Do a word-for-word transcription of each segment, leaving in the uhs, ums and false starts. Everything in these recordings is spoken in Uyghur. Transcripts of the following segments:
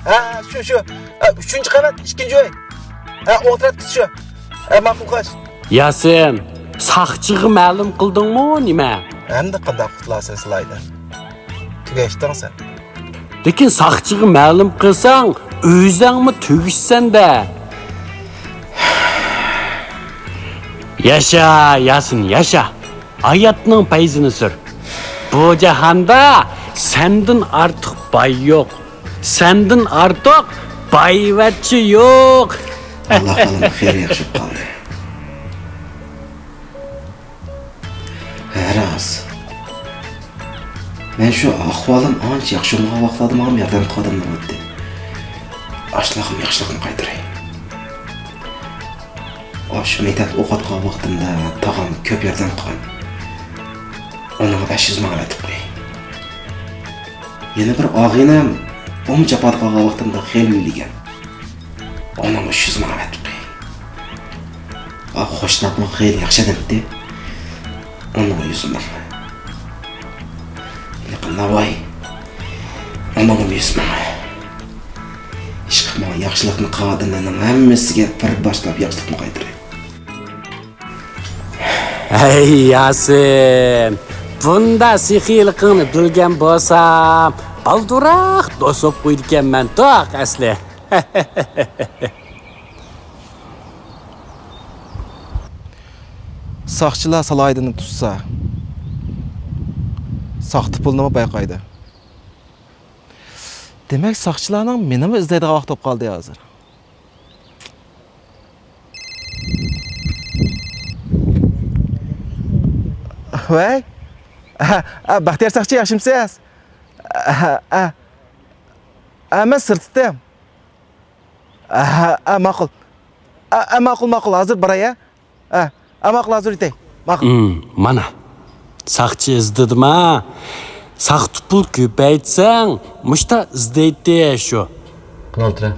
ھە، شۇ، شۇ. ھە، ئۈچىنچى قەۋەت، ئىككىنچى ئۆي. ھە، ئوڭ تەرەپتىكىسى شۇ. ھە، ماقۇل، خوش. ياسىن، ساقچىغا مەلۇم قىلدىڭمۇ نېمە؟ ئەمدى قانداق قۇتۇلارسەن سىلايدىن؟ تۈگەشتىڭ سەن. لېكىن ساقچىغا مەلۇم قىلساڭ، ئۆزۈڭمۇ تۈگىشىسەن-دە. ياشا، ياسىن، ياشا. ھاياتنىڭ پەيزىنى سۈر. بۇ جاھاندا سەندىن ئارتۇق باي يوق. سەندىن ئارتۇق بايۋەچچە يوق. ئاللا قالىمۇ خېلى ياخشى بولۇپ قالدى. ھە، راست. مەن شۇ ئەھۋالىم ئانچە ياخشى بولمىغان ۋاقىتلاردا ماڭا ياردەم قىلىۋاتقان ئادەم بولاتتى. ئاشۇلارغىمۇ ياخشىلىقنى قايتۇراي. ئاشۇ مەكتەپتە ئوقۇۋاتقان ۋاقتىمدا تاغام كۆپ ياردەم قىلغان. ئۇنىڭغا بەش يۈز مىڭ ئەۋەتىپ قوياي. يەنە بىر ئاغىنەم ئۇمۇ جاپادا قالغان ۋاقتىمدا خېلى ئۆيلىگەن. ئۇنىڭغا ئۈچ يۈز مىڭ ئەۋەتىپ قوياي. ئا، خوشتاپمۇ خېلى ياخشى ئادەمتى. ئۇنىڭغا يۈز مىڭ. يېقىن ناۋاي. ئۇنىڭغىمۇ يۈز مىڭ. ئىشقىلىپ ماڭا ياخشىلىقنى قىلغان ئادەملەرنىڭ ھەممىسىگە بىر باشلاپ ياخشىلىقنى قايتۇراي. ھەي ياسىن، بۇندا سېخىيلىقىڭنى بىلگەن بولسام، بالدۇرراق دوست بولۇپ قويىدىكەنمەن توق ئەسلى. ساقچىلار سالاھىدىننى تۇتسا، ساختا پۇلنىمۇ بايقايدۇ. دېمەك، ساقچىلارنىڭ مېنىمۇ ئىزدەيدىغان ۋاقتى بولۇپ قالدى ھازىر. ۋەي. ئە، ئە، بەختىيار ساقچى، ياخشىمسىز؟ ئە، ئە. ئە، مەن سىرتتىم. ئە، ئە، ماقۇل. ئە، ئە، ماقۇل، ماقۇل، ھازىر باراي، ئە. ئە، ئە، ماقۇل، ھازىر ئۆتەي. ماقۇل. ئىم، مانا. ساقچى ئىزدىدىما؟ ساختا پۇل كۆپەيتسەڭ، مۇشتا ئىزدەيتتى شۇ. قىنالتىرە.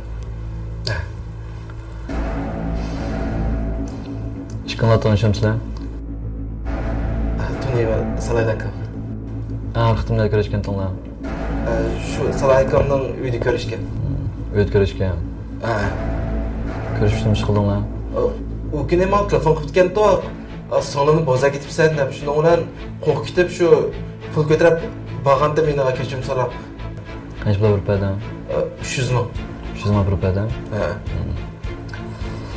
ئىككىڭلار تونۇشامسىلەر؟ تونۇيمەن، سالايلا ئاكا. ئاخىرقى قېتىم نەدە كۆرۈشكەنتىڭلار؟ ئە، شۇ سالاي ئاكامنىڭ ئۆيىدە كۆرۈشكەن. ئۆيىدە كۆرۈشكەن؟ ھە. كۆرۈشۈپ نېمە ئىش قىلدىڭلار؟ ئۇ، ئۇ كۈنى ماڭا تېلېفون قىلىپتىكەنتۇ. ئا، سىڭلىمنى بوزەك ئېتىپسەن دەپ، شۇنىڭ بىلەن قورقۇپ كېتىپ شۇ پۇل كۆتۈرۈپ بارغانتىم يېنىغا كەچۈرۈم سوراپ. قانچە پۇل بېرىپ بەردىڭ؟ ئە، ئۈچ يۈز مىڭ. ئۈچ يۈز مىڭ بېرىپ بەردىڭ؟ ھە.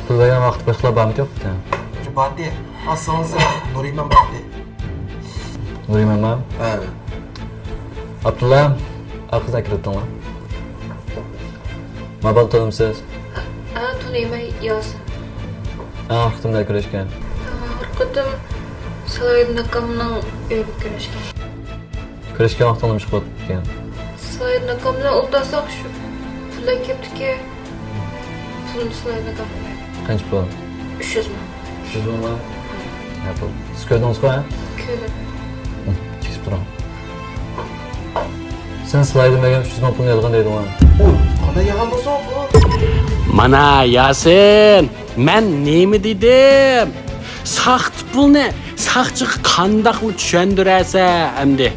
پۇل بەرگەن ۋاقىتتا باشقىلار بارمىدى يوقمىكەن؟ شۇ باردى. ئا، سىڭلىسى نۇرىمان باردى. نۇرىمانمۇ؟ ھە. ئابدۇللا، ئارقىسىدىن ئەكىرىۋېتىڭلار. ما بالا تونۇمسىز؟ ھە، تونۇيمەن، ياسىن. ئەڭ ئاخىرقى قېتىم نەدە كۆرۈشكەن؟ ئەڭ ئاخىرقى قېتىم سالاھىدىن ئاكامنىڭ ئۆيىدە كۆرۈشكەن. كۆرۈشكەن ۋاقتىڭدا نېمە ئىش قىلىۋاتىپتىكەن؟ سالاھىدىن ئاكام بىلەن ئولتۇرساق شۇ پۇل كەپتىكەن. پۇلنى سىلەرگە بەرمەي. قانچە پۇل؟ ئۈچ يۈز مىڭ. ئۈچ يۈز مىڭ ما؟ ھە، پۇل. سىز كۆردىڭىزغۇ، ھە؟ كۆردۈم. ھە، چېكىپ تۇرۇڭ. سەن سىلايدىن بەرگەن ئۈچ يۈز مىڭ پۇلنى يالغان دەيدىغۇ. ئۇ، قانداق يالغان بولسۇن بۇ؟ مانا، ياسىن، مەن نېمە دېدىم؟ ساختا پۇلنى ساقچىغا قانداقمۇ چۈشەندۈرەسەن ئەمدى؟